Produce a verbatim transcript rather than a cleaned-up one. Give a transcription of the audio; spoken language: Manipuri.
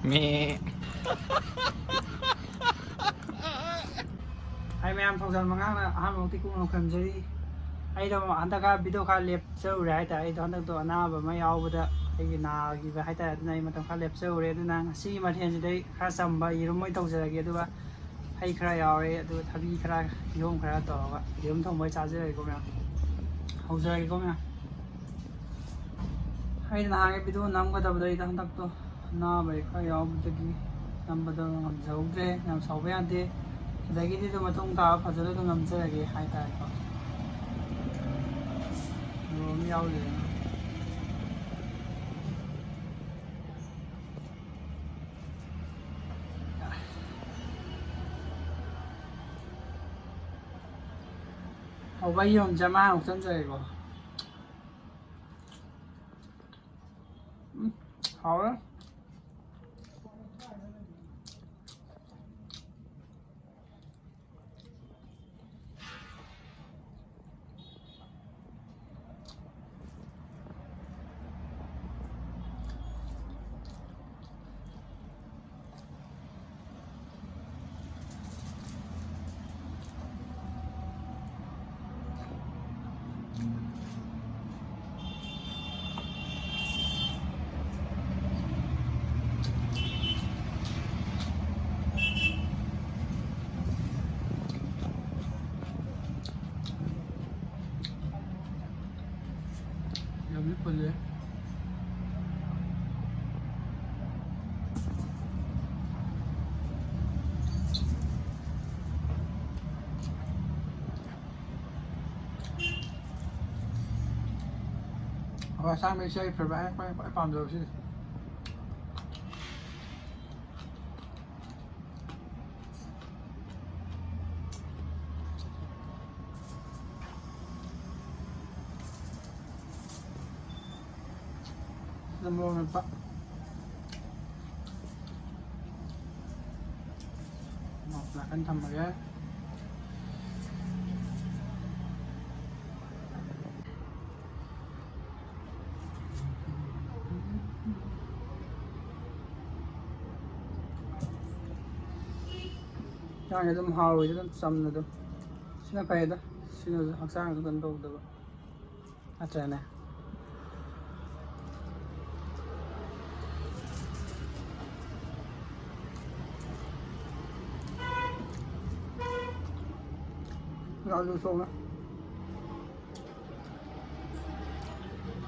ꯃꯤ꯫ ꯑꯩ ꯃꯌꯥꯝ ꯊꯧꯖꯥꯜ ꯃꯉꯥꯡꯅ ꯑꯍꯥꯟꯕꯃꯛꯇꯤ ꯀꯨꯝꯅ ꯈꯨꯔꯨꯝꯖꯔꯤ꯫ ꯑꯩꯗꯣ ꯍꯟꯗꯛ ꯈꯔ ꯚꯤꯗꯤꯑꯣ ꯈꯔ ꯂꯦꯞꯆꯔꯨꯔꯦ ꯍꯥꯏꯇꯥꯔꯦ꯫ ꯑꯩꯗꯣ ꯍꯟꯗꯛꯇꯣ ꯑꯅꯥꯕ ꯑꯃ ꯌꯥꯎꯕꯗ ꯑꯩꯒꯤ ꯅꯥꯈꯤꯕ ꯍꯥꯏꯇꯥꯔꯦ, ꯑꯗꯨꯅ ꯑꯩ ꯃꯇꯝ ꯈꯔ ꯂꯦꯞꯆꯔꯨꯔꯦ꯫ ꯑꯗꯨꯅ ꯉꯁꯤꯒꯤ ꯃꯊꯦꯜꯁꯤꯗ ꯑꯩ ꯈꯔ ꯆꯝꯕ ꯌꯦꯔꯨꯝ ꯑꯣꯏꯅ ꯇꯧꯖꯔꯒꯦ, ꯑꯗꯨꯒ ꯍꯩ ꯈꯔ ꯌꯥꯎꯔꯦ, ꯑꯗꯨꯒ ꯊꯕꯤ ꯈꯔ, ꯀꯤꯍꯣꯝ ꯈꯔ ꯇꯧꯔꯒ ꯌꯦꯔꯨꯝ ꯊꯣꯡꯕ ꯑꯣꯏꯅ ꯆꯥꯖꯔꯒꯦꯀꯣ ꯃꯌꯥꯝ꯫ ꯍꯧꯖꯔꯒꯦꯀꯣ ꯃꯌꯥꯝ꯫ ꯑꯩꯅ ꯅꯍꯥꯟꯒꯤ ꯚꯤꯗꯤꯑꯣ ꯅꯝꯒꯗꯕꯗꯣ ꯑꯩꯗꯣ ꯍꯟꯗꯛꯇꯣ ꯑꯅꯥꯕ ꯈꯔ ꯌꯥꯎꯕꯗꯒꯤ ꯅꯝꯕꯗꯣ ꯉꯝꯖꯍꯧꯗ꯭ꯔꯦ꯫ ꯌꯥꯝ ꯁꯥꯎꯕ ꯌꯥꯗꯦ꯫ ꯑꯗꯒꯤꯗꯤ ꯑꯗꯨꯝ ꯃꯇꯨꯡ ꯇꯥꯕ ꯐꯖꯅ ꯑꯗꯨꯝ ꯅꯝꯖꯔꯒꯦ ꯍꯥꯏꯇꯥꯔꯦꯀꯣ꯫ ꯑꯗꯣ ꯑꯃ ꯌꯥꯎꯔꯤ꯫ ꯍꯧꯕ ꯌꯦꯔꯨꯝꯁꯦ ꯑꯃ ꯍꯥꯟꯅ ꯍꯥꯞꯆꯤꯟꯖꯔꯒꯦꯀꯣ꯫ ꯎꯝ, ꯍꯥꯎꯔꯦ꯫ ꯌꯥꯝꯗꯤ ꯐꯨꯜꯂꯦ꯫ ꯍꯋꯥꯏ ꯑꯁꯥꯡꯕꯤꯁꯦ ꯑꯩ favourite ꯍꯥꯏ, ꯈ꯭ꯋꯥꯏ, ꯈ꯭ꯋꯥꯏ ꯄꯥꯝꯖꯕ ꯁꯤꯅꯤ꯫ ꯁꯤꯗ ꯃꯣꯔꯣꯛ ꯃꯦꯠꯄ꯫ ꯃꯣꯔꯣꯛ ꯅꯥꯀꯟ ꯊꯝꯃꯒꯦ꯫ ꯌꯦꯟꯁꯥꯡꯁꯦ ꯑꯗꯨꯝ ꯍꯥꯎꯋꯤꯗ, ꯑꯗꯨꯝ ꯆꯝꯅ ꯑꯗꯨꯝ꯫ ꯁꯤꯅ ꯐꯩꯗ, ꯁꯤꯅꯁꯨ ꯍꯛꯆꯥꯡꯁꯨ ꯀꯩꯅꯣ ꯇꯧꯗꯕ ꯅꯠꯇ꯭ꯔꯅꯦ? ꯑꯂꯨ ꯁꯣꯛꯅ